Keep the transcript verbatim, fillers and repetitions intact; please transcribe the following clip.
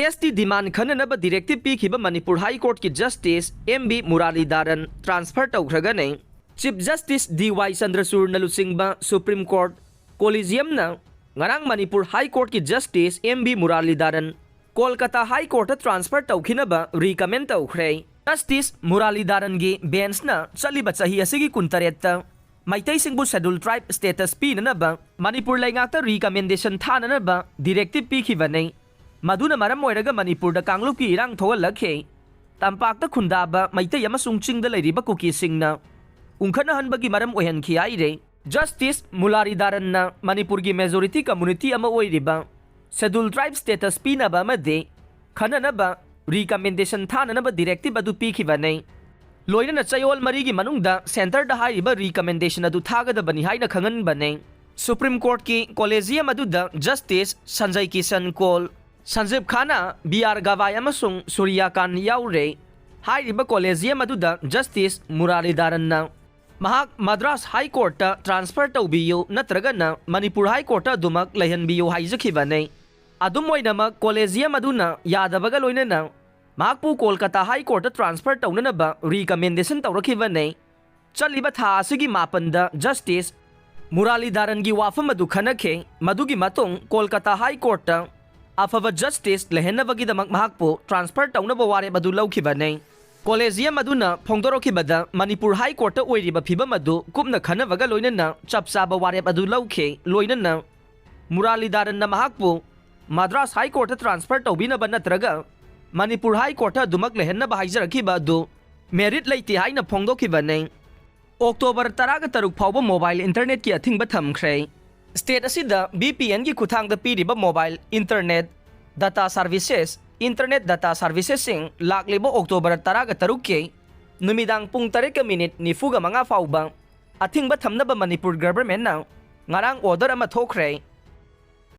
ꯑꯦꯁ T ꯗꯤꯃꯥꯟ ꯈꯟꯅꯅꯕ directive ꯄꯤꯈꯤꯕ Manipur high ꯀꯣꯔꯠꯀꯤ justice M B Muralidharan transfer ꯇꯧꯈ꯭ꯔꯒꯅꯤ꯫ ꯆꯤꯐ ꯖꯁꯇꯤꯁ ꯗꯤ ꯋꯥꯏ ꯆꯟꯗ꯭ꯔꯆꯨꯔꯅ ꯂꯨꯆꯤꯡꯕ ꯁꯨꯄ꯭ꯔꯤꯝ ꯀꯣꯔꯠ ꯀꯣꯂꯤꯖꯤꯌꯝꯅ ꯉꯔꯥꯡ ꯃꯅꯤꯄꯨꯔ ꯍꯥꯏ ꯀꯣꯔꯠꯀꯤ justice M B Muralidharan Kolkata high ꯀꯣꯔꯠꯇ ꯇ꯭ꯔꯥꯟꯁꯐꯔ ꯇꯧꯈꯤꯅꯕ ꯔꯤꯀꯃꯦꯟ ꯇꯧꯈ꯭ꯔꯦ꯫ ꯖꯁꯇꯤꯁ ꯃꯨꯔꯥꯂꯤꯙꯔꯟꯒꯤ ꯕꯦꯟꯁꯅ ꯆꯠꯂꯤꯕ ꯆꯍꯤ ꯑꯁꯤꯒꯤ ꯀꯨꯟꯇꯔꯦꯠꯇ ꯃꯩꯇꯩꯁꯤꯡꯕꯨ ꯁꯦꯗꯨꯜ ꯇ꯭ꯔꯥꯏꯕ ꯁ꯭ꯇꯦꯇꯁ ꯄꯤꯅꯅꯕ ꯃꯅꯤꯄꯨꯔ ꯂꯩꯉꯥꯛꯇ ꯔꯤꯀꯃꯦꯟꯗꯦꯁꯟ ꯊꯥꯅꯅꯕ ꯗꯤꯔꯦꯛꯇꯤꯚ ꯄꯤꯈꯤꯕꯅꯤ꯫ ꯃꯗꯨꯅ ꯃꯔꯝ ꯑꯣꯏꯔꯒ ꯃꯅꯤꯄꯨꯔꯗ ꯀꯥꯡꯂꯨꯞꯀꯤ ꯏꯔꯥꯡ ꯊꯣꯛꯍꯜꯂꯛꯈꯤ꯫ ꯇꯝꯄꯥꯛꯇ ꯈꯨꯟꯗꯥꯕ ꯃꯩꯇꯩ ꯑꯃꯁꯨꯡ ꯆꯤꯡꯗ ꯂꯩꯔꯤꯕ ꯀꯨꯀꯤꯁꯤꯡꯅ ꯎꯪꯈꯠꯅꯍꯟꯕꯒꯤ ꯃꯔꯝ ꯑꯣꯏꯍꯟꯈꯤ ꯍꯥꯏꯔꯦ꯫ ꯖꯁꯇꯤꯁ ꯃꯨꯂꯥꯔꯤꯙꯔꯟꯅ ꯃꯅꯤꯄꯨꯔꯒꯤ ꯃꯦꯖꯣꯔꯤꯇꯤ ꯀꯝꯃꯨꯅꯤꯇꯤ ꯑꯃ ꯑꯣꯏꯔꯤꯕ ꯁꯦꯗꯨꯜ ꯇ꯭ꯔꯥꯏꯕ ꯁ꯭ꯇꯦꯇꯁ ꯄꯤꯅꯕ ꯑꯃꯗꯤ ꯈꯟꯅꯅꯕ ꯔꯤꯀꯃꯦꯟꯗꯦꯁꯟ ꯊꯥꯅꯅꯕ ꯗꯤꯔꯦꯛꯇꯤꯚ ꯑꯗꯨ ꯄꯤꯈꯤꯕꯅꯤ꯫ ꯂꯣꯏꯅꯅ ꯆꯌꯣꯜ ꯃꯔꯤꯒꯤ ꯃꯅꯨꯡꯗ ꯁꯦꯟꯇꯔꯗ ꯍꯥꯏꯔꯤꯕ ꯔꯤꯀꯃꯦꯟꯗꯦꯁꯟ ꯑꯗꯨ ꯊꯥꯒꯗꯕꯅꯤ ꯍꯥꯏꯅ ꯈꯪꯍꯟꯕꯅꯤ꯫ ꯁꯨꯄ꯭ꯔꯤꯝ ꯀꯣꯔꯠꯀꯤ ꯀꯣꯂꯦꯖꯤꯌꯝ ꯑꯗꯨꯗ justice Sanjay Kisan call, ꯁꯟꯖꯤꯕ ꯈꯥꯟꯅꯥ, B R ꯒꯚꯥꯏ ꯑꯃꯁꯨꯡ ꯁꯨꯔꯤꯌꯥꯀꯥꯟ ꯌꯥꯎꯔꯦ꯫ ꯍꯥꯏꯔꯤꯕ ꯀꯣꯂꯦꯖꯤꯌꯝ ꯑꯗꯨꯗ ꯖꯁꯇꯤꯁ ꯃꯨꯔꯥꯂꯤꯙꯔꯟꯅ ꯃꯍꯥꯛ ꯃꯗ꯭ꯔꯥꯁ ꯍꯥꯏ ꯀꯣꯔꯠꯇ ꯇ꯭ꯔꯥꯟꯁꯐꯔ ꯇꯧꯕꯤꯌꯨ ꯅꯠꯇ꯭ꯔꯒꯅ ꯃꯅꯤꯄꯨꯔ ꯍꯥꯏ ꯀꯣꯔꯠꯇ ꯑꯗꯨꯃꯛ ꯂꯩꯍꯟꯕꯤꯌꯨ ꯍꯥꯏꯖꯈꯤꯕꯅꯤ꯫ ꯑꯗꯨꯝ ꯑꯣꯏꯅꯃꯛ ꯀꯣꯂꯦꯖꯤꯌꯝ ꯑꯗꯨꯅ ꯌꯥꯗꯕꯒ ꯂꯣꯏꯅꯅ ꯃꯍꯥꯛꯄꯨ ꯀꯣꯜꯀꯇꯥ ꯍꯥꯏ ꯀꯣꯔꯠꯇ ꯇ꯭ꯔꯥꯟꯁꯐꯔ ꯇꯧꯅꯅꯕ ꯔꯤꯀꯃꯦꯟꯗꯦꯁꯟ ꯇꯧꯔꯛꯈꯤꯕꯅꯤ꯫ ꯆꯠꯂꯤꯕ ꯊꯥ ꯑꯁꯤꯒꯤ ꯃꯥꯄꯟꯗ ꯖꯁꯇꯤꯁ ꯃꯨꯔꯥꯂꯤꯙꯔꯟꯒꯤ ꯋꯥꯐꯝ ꯑꯗꯨ ꯈꯟꯅꯈꯤ꯫ ꯃꯗꯨꯒꯤ ꯃꯇꯨꯡ ꯀꯣꯜꯀꯇꯥ ꯍꯥꯏ ꯀꯣꯔꯠꯇ ꯑꯐꯕ ꯖꯁꯇꯤꯁ ꯂꯩꯍꯟꯅꯕꯒꯤꯗꯃꯛ ꯃꯍꯥꯛꯄꯨ ꯇ꯭ꯔꯥꯟꯁꯐꯔ ꯇꯧꯅꯕ ꯋꯥꯔꯦꯞ ꯑꯗꯨ ꯂꯧꯈꯤꯕꯅꯤ꯫ ꯀꯣꯂꯦꯖꯤꯌꯝ ꯑꯗꯨꯅ ꯐꯣꯡꯗꯣꯔꯛꯈꯤꯕꯗ ꯃꯅꯤꯄꯨꯔ ꯍꯥꯏ ꯀꯣꯔꯠꯇ ꯑꯣꯏꯔꯤꯕ ꯐꯤꯕꯝ ꯑꯗꯨ ꯀꯨꯞꯅ ꯈꯟꯅꯕꯒ ꯂꯣꯏꯅꯅ ꯆꯞ ꯆꯥꯕ ꯋꯥꯔꯦꯞ ꯑꯗꯨ ꯂꯧꯈꯤ꯫ ꯂꯣꯏꯅꯅ ꯃꯨꯔꯥꯂꯤꯙꯔꯟꯅ ꯃꯍꯥꯛꯄꯨ ꯃꯗ꯭ꯔꯥꯁ ꯍꯥꯏ ꯀꯣꯔꯠꯇ ꯇ꯭ꯔꯥꯟꯁꯐꯔ ꯇꯧꯕꯤꯅꯕ ꯅꯠꯇ꯭ꯔꯒ ꯃꯅꯤꯄꯨꯔ ꯍꯥꯏ ꯀꯣꯔꯠꯇ ꯑꯗꯨꯃꯛ ꯂꯩꯍꯟꯅꯕ ꯍꯥꯏꯖꯔꯛꯈꯤꯕ ꯑꯗꯨ ꯃꯦꯔꯤꯠ ꯂꯩꯇꯦ ꯍꯥꯏꯅ ꯐꯣꯡꯗꯣꯛꯈꯤꯕꯅꯤ꯫ ꯑꯣꯛꯇꯣꯕꯔ ꯇꯔꯥꯒ ꯇꯔꯨꯛ ꯐꯥꯎꯕ ꯃꯣꯕꯥꯏꯜ ꯏꯟꯇꯔꯅꯦꯠꯀꯤ ꯑꯊꯤꯡꯕ ꯊꯝꯈ꯭ꯔꯦ꯫ ꯁ꯭ꯇꯦꯠ ꯑꯁꯤꯗ ꯚꯤ ꯄꯤ ꯑꯦꯟꯒꯤ ꯈꯨꯠꯊꯥꯡꯗ ꯄꯤꯔꯤꯕ mobile internet data services, internet data ꯁꯥꯔꯚꯤꯁꯦꯁꯁꯤꯡ ꯂꯥꯛꯂꯤꯕ ꯑꯣꯛꯇꯣꯕꯔ ꯇꯔꯥꯒ ꯇꯔꯨꯛꯀꯤ ꯅꯨꯃꯤꯗꯥꯡ ꯄꯨꯡ ꯇꯔꯦꯠꯀ ꯃꯤꯅꯤꯠ ꯅꯤꯐꯨꯒ ꯃꯉꯥ ꯐꯥꯎꯕ ꯑꯊꯤꯡꯕ ꯊꯝꯅꯕ ꯃꯅꯤꯄꯨꯔ ꯒꯚꯔꯟꯃꯦꯟꯠꯅ ꯉꯔꯥꯡ ꯑꯣꯔꯗꯔ ꯑꯃ ꯊꯣꯛꯈ꯭ꯔꯦ꯫